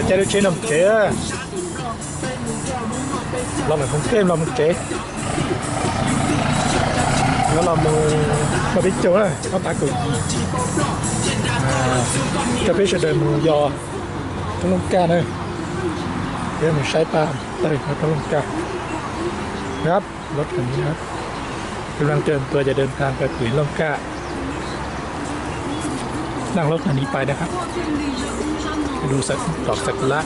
Caij lub tsheb no mus tsev, los ntawm Hmoob Teb los mus tsev, yuav los mus noj peb caug na, ob phav kaum yim, coj peb sawv daws mus yos roob Looj Kaj na, peb mus saib paj tawg roob Looj Kaj.ครับ รถคันนี้นะครับ กำลังเตรียมตัวจะเดินทางไปผืนร่มกล้า นั่งรถคันนี้ไปนะครับ ไปดูดอกซากุระ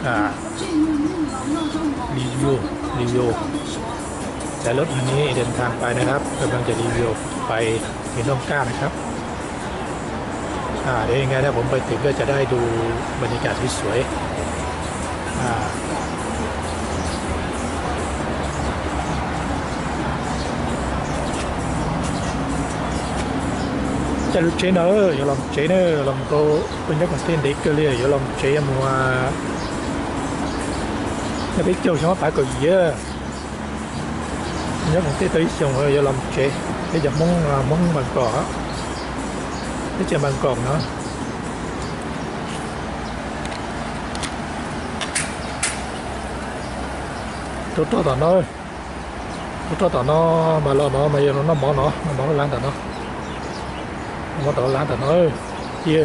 อ่า รีวิว รีวิว ใช้รถคันนี้เดินทางไปนะครับ กำลังจะรีวิวไป เห็นร่มกล้านะครับ อ่า เดี๋ยวยังไงถ้าผมไปถึงก็จะได้ดูบรรยากาศสวยๆ อ่า Caij lub tsheb no yuav los tsev na, los rau peb nyob koom tej ntev kawg li, yuav los tsev mus, nyob peb caug xyoo ob phav kaum yim, nyob koom tej tau ib xyoos yuav los tsev, peb cov Hmoob, Hmoob Npas Kom, peb cov Npas Kom no. Rau roj tom no, rau roj tom no, mas los no mas yog noj mov no, noj mov lub lab tom no, noj mov tom lab tom no, cia.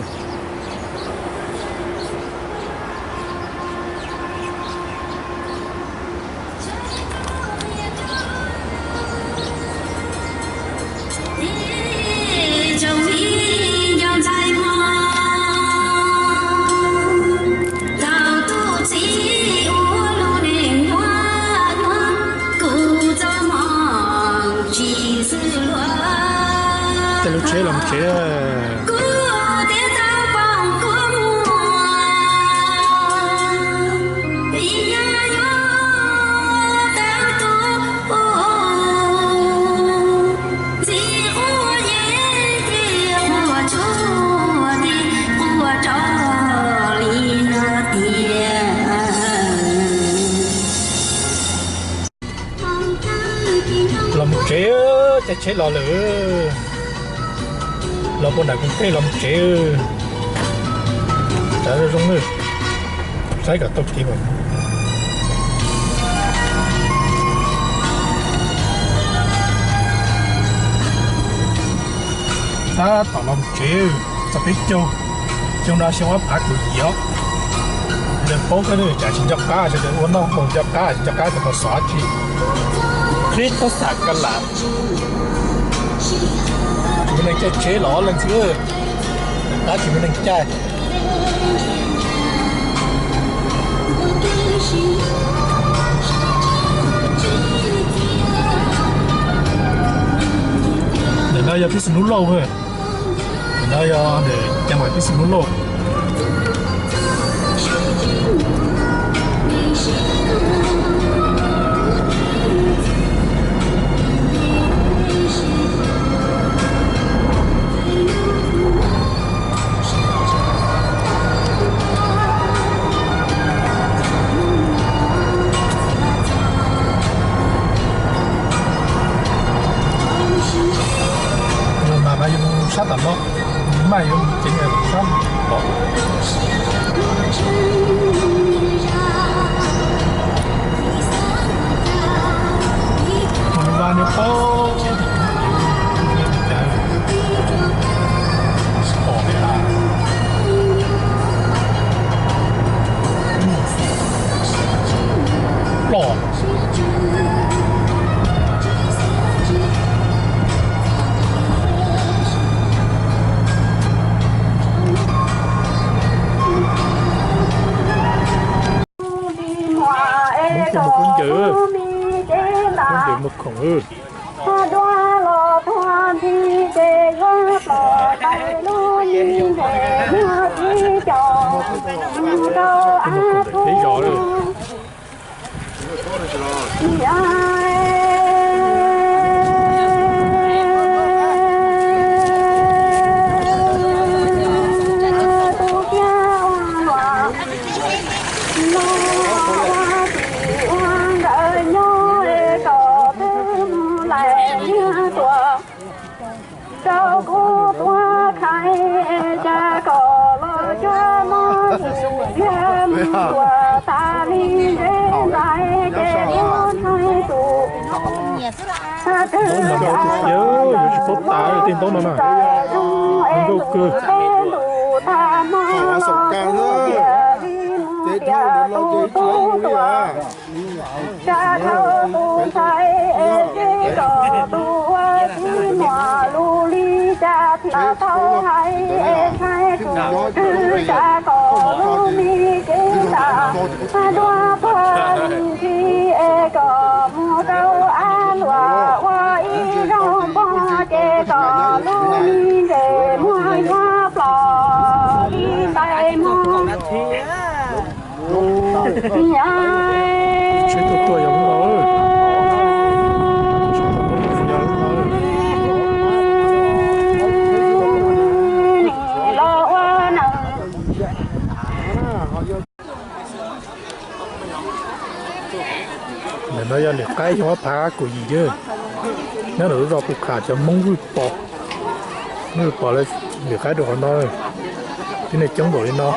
Caij lub tsheb los tsev. Los mus tsev, caij tsheb los lawm. Los puag nram Koos Tej los mus tsev. Tsav zoo zoo, saib kom tau kev mas. Tab tom los mus tsev, txog peb caug, xyoo no xyoo ob phav kaum yim os. Sawv daws paub koj, tsam tsis nco qab, sawv daws ua noj haus nco qab, tsis nco qab kom tau xov tsi. Qhib tab xam ka lam. Tsis muaj neeg caij tsheb los ob leeg xwb, tab tsis muaj neeg caij. Ntawm no yog Pij Xu Nub Lauj, ntawm no yog ntawm Cam Maim Pij Xu Nub Lauj. Mas mas yus sab tom no, mas yus ceev sab tom. Mus va niag pob, ploj. Hmoob tuaj mus kub ncaws, kub ncaws muag khoom. Tuaj mus khoom pem zos lawm. Rau kuv tuaj khai, cas kom los cuab Ntau mas ntau tiag tiag, yuav tsis paub tas tej ntaub no na. Nkauj kawg. Tsa dhau tus ntxhais es tsis kom tus ua txiv muag lus li cas thiaj tau hais es ntxhais tus twg tsa kom lub me kev lam dua tuag li ntsis es kom mus rau av luam ua ib zaug npog ces kom lub me ntses muag yuav plom li ntais mog. Tsheb tuaj tuaj yog lub no. Los ua na. Ntawm no yog lwm qaib xyoo ob phav kaum yim thiab. Nyob ntawm lub zos Pus Kham cov Hmoob Vwj Pos, Vwj Pos lawv lwm qaib rau qhov no, tib neeg coob npaum li no.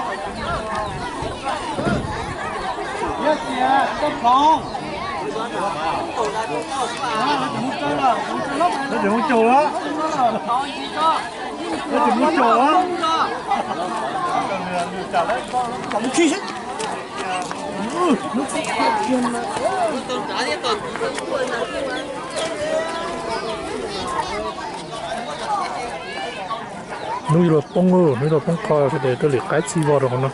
Hnub yuav luag poob, hnub yuav luag poob qho sawv daws tuaj lwm qaib txhij vog rau qhov no.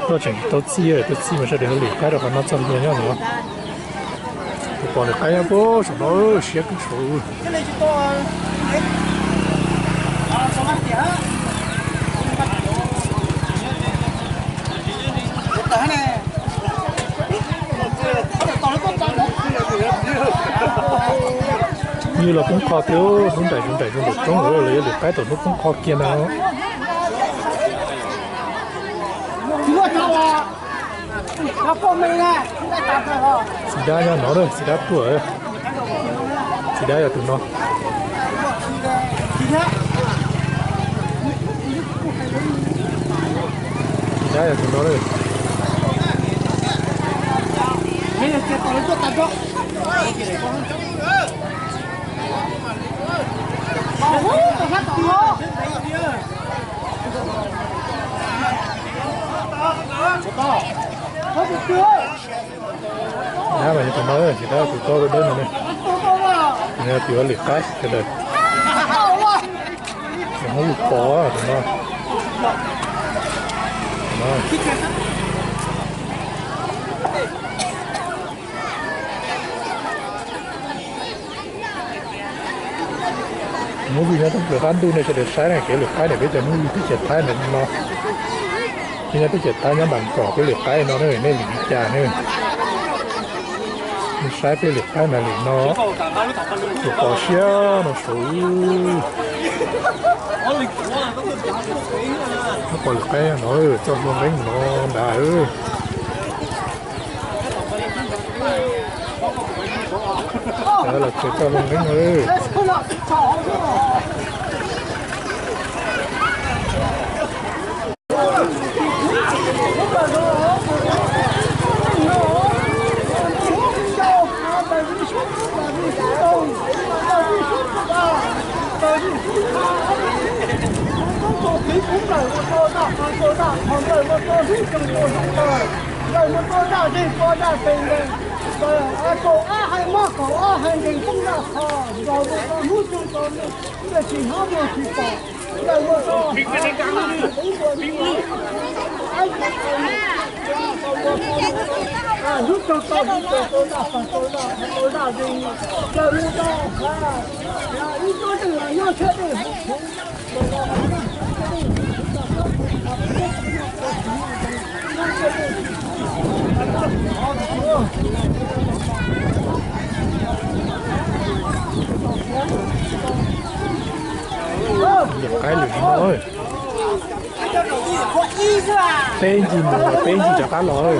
Tuaj tseem tau txhij, tau txhij mas sawv daws ho lwm qaib rau qhov no txog ntua nyob no. Kuv pom lwm qaib nyob puag saum no siab kawg saud. Hnub yuav luag poob qho tiag, hnub nraim hnub nraim hnub nraim roob lawm, yuav lwm qaib thaum hnub poob qho kiag ntag. Txiv dab nyob no, txiv dab tuaj. Txiv dab yog tus no. Txiv dab yog tus no lawm. Dab mas yog tus no, txiv dab tus koj dawb dawb no ne. Nws yog tus yuav lwm qaib sawv daws. Tus Hmoob Vwj Pos tus no. Hmoob Vwj nyob thoob plaws qab ntuj nej sawv daws saib na, kev lwm qaib ntawm peb cov Hmoob Vwj teb chaws Thaib ntawm no. Peb nyob teb chaws Thaib nyob Npas Kom peb lwm qaib no nej lwm li cas ne. Nej saib peb lwm qaib mas lwm no, tus pos siab no saud. Pos lwm qaib no txoj hlua nqeeb no nrad. Los tsev txoj hlua nqeeb no. Kaum ab hais mob kaum ab hais nkees poob zaj qhov nkaus mus rau hnub txog tau nws tsis hnov muag tsis pom. Lawv ua tau hnub txog tau hnub txog tau zaj pag tau zaj pag tau zaj tau zaj zeeg. Lawv ua tau qhov ib tsob zeeg los nyob thiab dej hauv khuv. Qaib lwm no, peb ncig mus peb ncig rov qab los.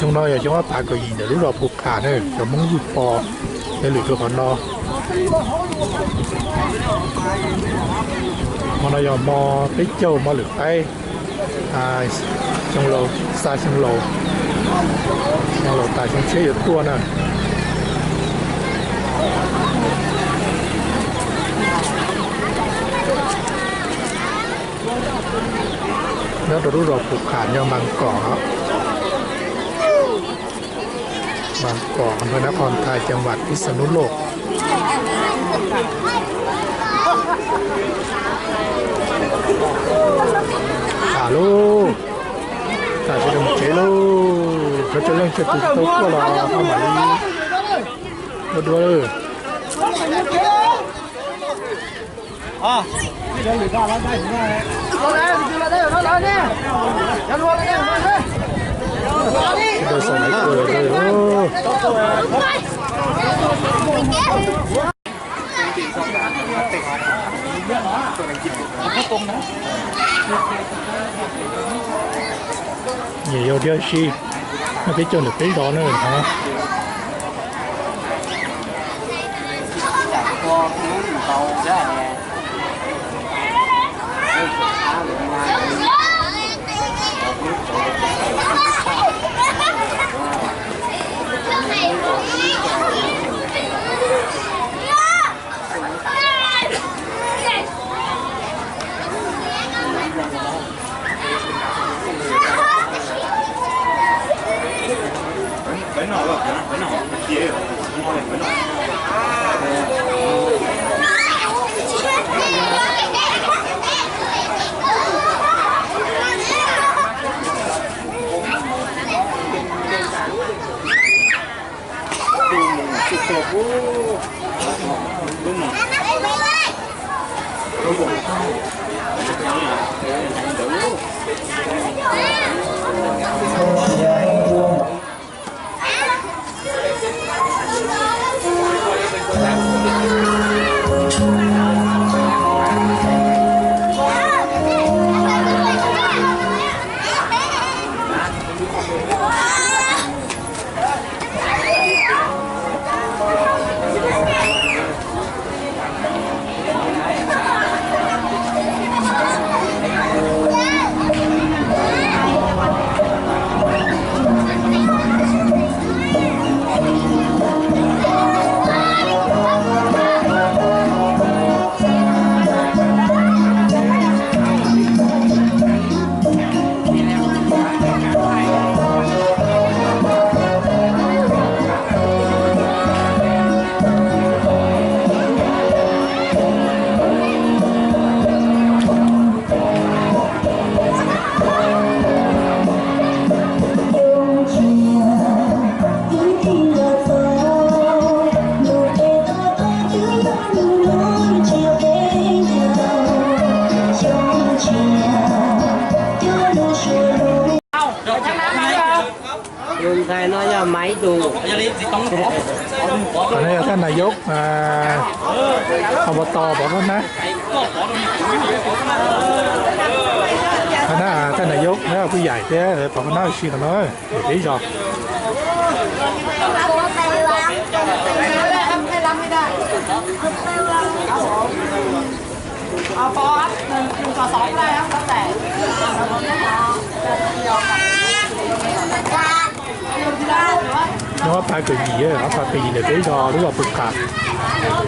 Xyoo no yog xyoo ob phav kaum yim ntawm lub zos Phu Kham na, cov Hmoob Vwj Pos, yog lwm tus qhov no. Hmo no yog hmo peb caug, hmo lwm qaib, xyoo laus, xa xyoo laus, xyoo laus tas xyoo tshiab yuav tuaj na. Nyob rau lub zos Phu Kham, nyob Npas Kom, Npas Kom, npawg Nab Qhos Nthais, cag vam Pib Xas Nub Lauj. Tham lauj, tham sawv daws mus tsev lauj, thov cov leej twg tsis tau tuaj los ho mam li ua dua lawm. Nyiam yau diag si, no peb caug ntawm peb zos na. Tus ntxhais no yog Maiv Tus. Qhov no yog thaj nais yob, ob pov tos pov koj na. Qhov na, Thaj Nais Yauj thiab Phwj Yaim thiab Pov Koj Nab Ua Si no na, peb zos. Nyob ob phav kaum yim, ob phav kaum yim ntawm peb zos lub zos Pus Qham.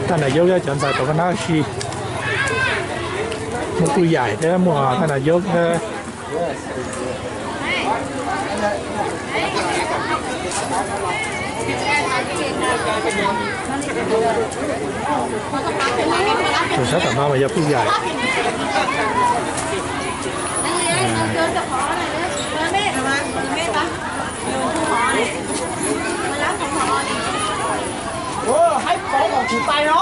Thaj Nais Yauj thiab cov ntxhais Pov Koj Nab Ua Si, muaj Phwj Yaim thiab muaj Thaj Nais Yauj thiab. Tus sab tom no mas yog Phwj Yaim. Haib pov kom tsum tais no.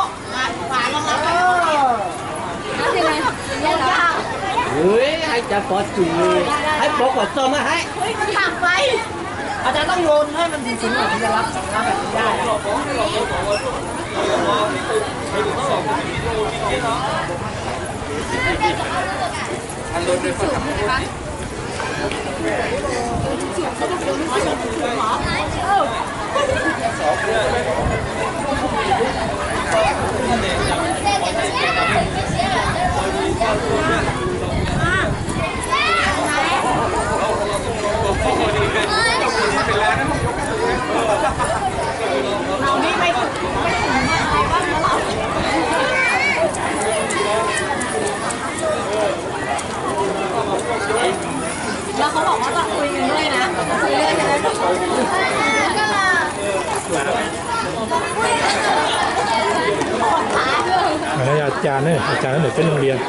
Haib cov pov tsum, haib pov kom txog mas haib. Aws, cas ne, cas ne, ntawm peb loo lias.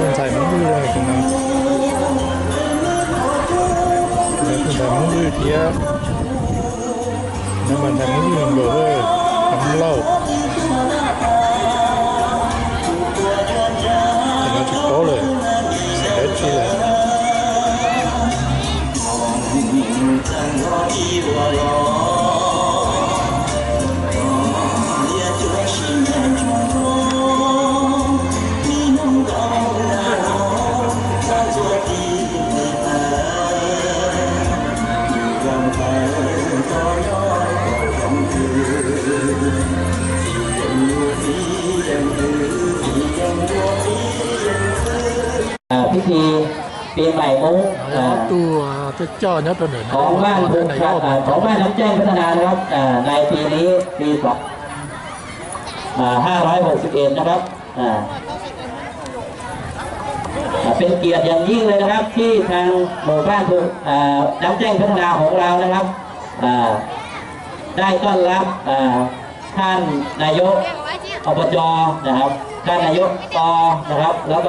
Ntxhais Hmoob Vwj, tus ntxhais Hmoob Vwj thiab, no mas ntxhais Hmoob Vwj nkaus, Hmoob Lauj, ces no tsis paub lawm, xeem dab tsi lawm. À, พิธีปีใหม่มุ้ง Ob tug coj nyob rau ntawm no, khov vaj, khov vaj Đống Chanh Phúc Hà นะครับ à, ในปีนี้ ปีสอง à, ห้าร้อยหกสิบเอ็ด นะครับ À, à, เป็นเกียรติอย่างยิ่งเลยนะครับ ที่ทางหมู่บ้านภู à, น้ำแจ้งพัฒนาของเรานะครับ อ่า ได้ต้อนรับ อ่า ท่านนายก อบจ นะครับ ท่านนายก ป นะครับ แล้วก็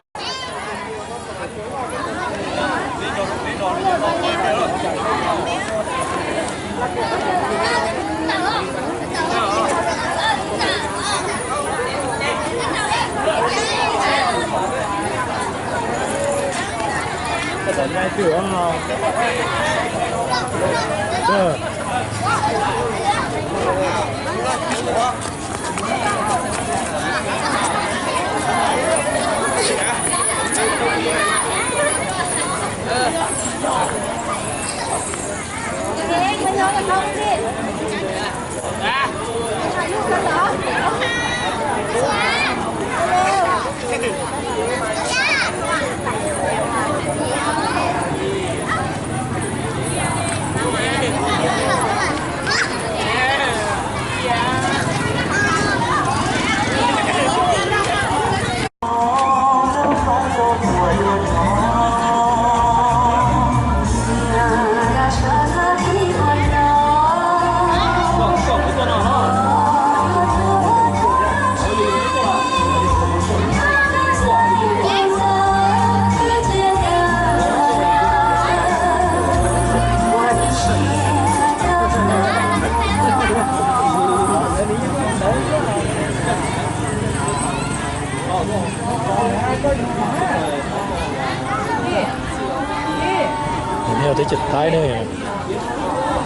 Nyob teb chaws Thaib ne,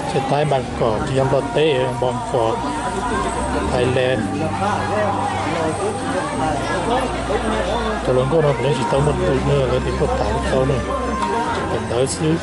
teb chaws Thaib Npam Kom, tsis yog Nplog teb, Npam Kom, Thailand. Cov hluas nkauj no kuv yeej tsis tau muaj tus ne, lawv tias tuaj tham tau ne, tawm ntawv xwb.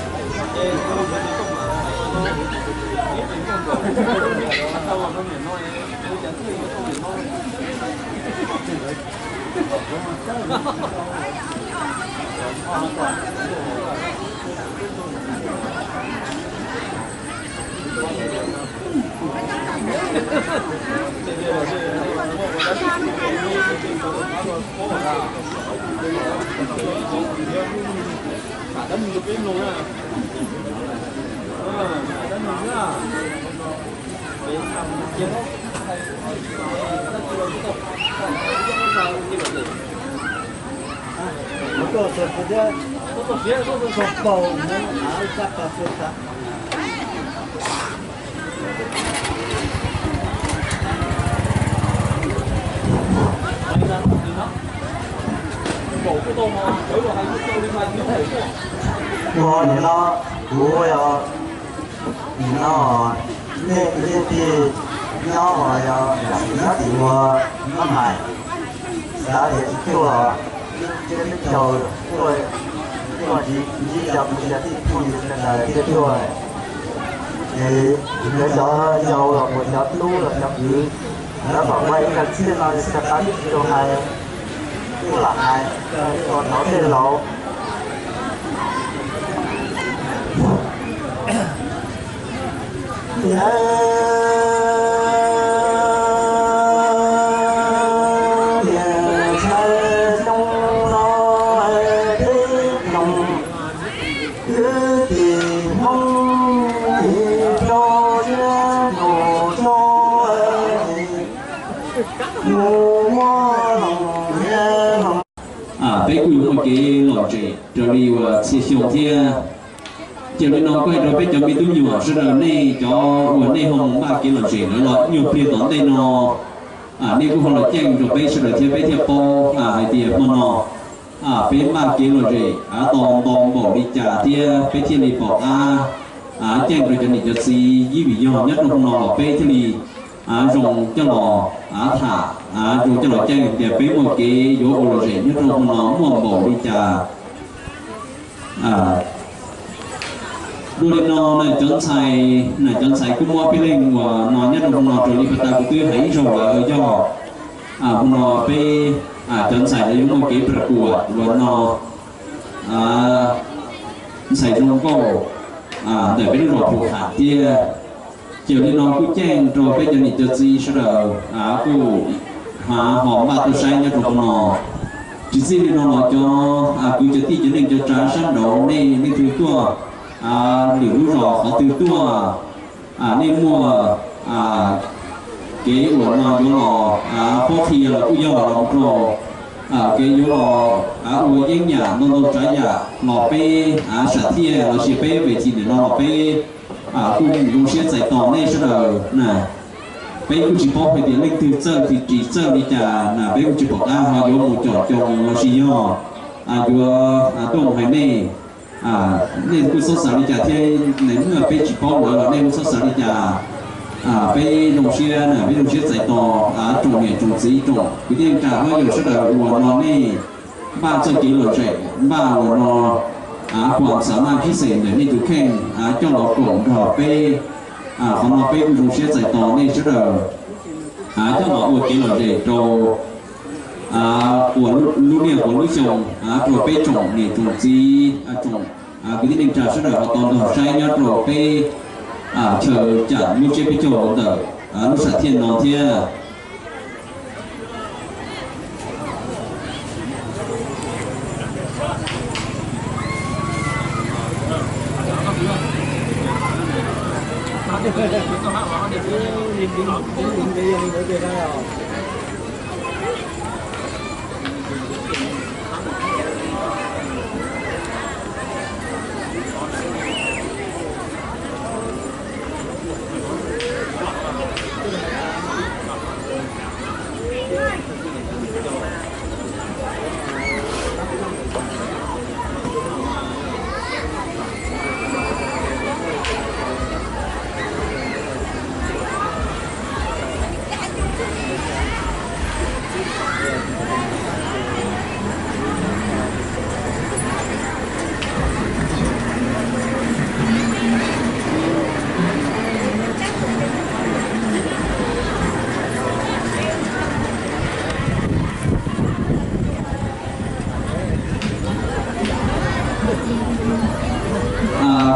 Ua nim no kuv yog nim no nej kwv tij nyob uas yog nyob tim ua Mab Hais, xav tias tsis cuag tsiab peb caug tuaj, tuaj ntsib cov kwv tij tij phooj ywg sawv daws thiaj cuag. Es lawv cov yau los puas cov tub los cov kwv, lawv kom ua ib qho txhiaj no xav qab tsis tau hais, kuj lam hais ua thov tej laus. Yawg niam ntxhais xyoo no peb mloog, kwv tij Hmoob ib tsoom siab nus tso, mus muab loos thiab loos. Peb kuj yuav muaj kev lom zem raws li uas txhia xyoo thiab. Ces li no kuj hais rau peb cov me tub me nyuam sawv daws, nej cov uas nej ho mus npaj kev lom zem lawm los nyuag pliag tom ntej no, nej kuj ho los caij rau peb sawv daws thiab peb thiaj paub hais tias hmo no peb npaj kev lom zem tau ntau npaum li cas thiab peb thiaj li pom qab caij rau cov niam cov txiv ib vim yog nyob rau hmo no los peb thiaj li zoo coj los tham, zoo coj los caij tias peb muaj kev yuav ua lom zem nyob rau hmo no muaj npaum li cas. Dua li no na cov ntxhais, na cov ntxhais kuj muab peb leej uas no nyob rau hmo no raws li pas tas kuv twb hais ib zaug lawm yog hmo no peb cov ntxhais lawv yuav muaj kev pab kuam uas no ntxhais zoo nkauj ntawm peb lub zos Phu Ham thiab. Ces li no kuj caij rau peb cov niam cov txiv sawv daws kuj ho npaj tuaj saib nyob rau hmo no. Tsis txij li no los cov kwv cov tij cov neej cov tsav sab nraud nej leej twg tuaj lwm lub zos qhov twg tuaj, nej muaj kev uas no yuav los phob qhia los kuj yog los rau kev yuav los ua yeeb yam ntau ntau tsav yam los peb sam thiaj los sis peb ve thim ntawm no los peb kuj zoo siab txais tos nej sawv daws na. Peb kuj tsis paub hais tias leej twg txawj tsis txawj li cas na, peb kuj tsis pom qab ho yuav mus com coo los sis yog yuav tuaj mus hais nej. Nej kuj txhob xav li cas thiab, nais muaj peb tsis paub lawm los nej kuj txhob xav li cas. Peb zoo siab na, peb zoo siab txais tos tsoom niam tsoom txiv tsoom kwv tij neej tsa hmab yawg sawv daws uas no nej npaj txoj kev lom zem npaj uas no kuas xav maj pib xeem ntawm nej tus kheej coj los koom nrog peb. Qhov no peb kuj zoo siab txais tos nej sawv daws coj los ua kev lom zem rau uas lub niaj uas lub xyoo rau peb tsoom niam tsoom txiv tsoom kwv tij neej tsa sawv daws ho tau nrog saib nyob rau peb chaw cam lub tsiab peb caug ntawm lub sam thiaj no thiab.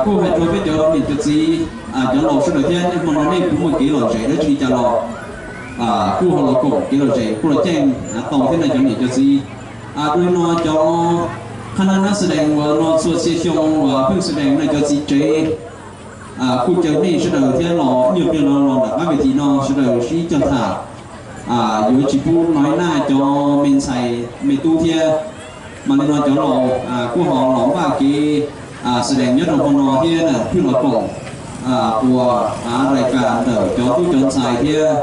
Kuj hais rau peb cov niam cov txiv, cov laus sawv daws thiab, nej hmo no nej puas muaj kev lom zem dab tsi li cas los kuj ho los koom kev lom zem kuj los caij tau thiab na cov niam cov txiv. Dua li no cov qhab nab nab xav dees uas no txhua txhia xyoo uas pheej xav dees na cov txiv tsev kuj caw nej sawv daws thiab los nyuag pliag no los nram qab ves thim no sawv daws sib cog tham, yuav tsis pub no ib naj cov me ntxhais me tub thiab. Mas li no cov laus kuj ho los npaj kev xas dees nyob rau hmo no thiab na, pheej los koom ua rais kas ntawm cov tub cov ntxhais thiab.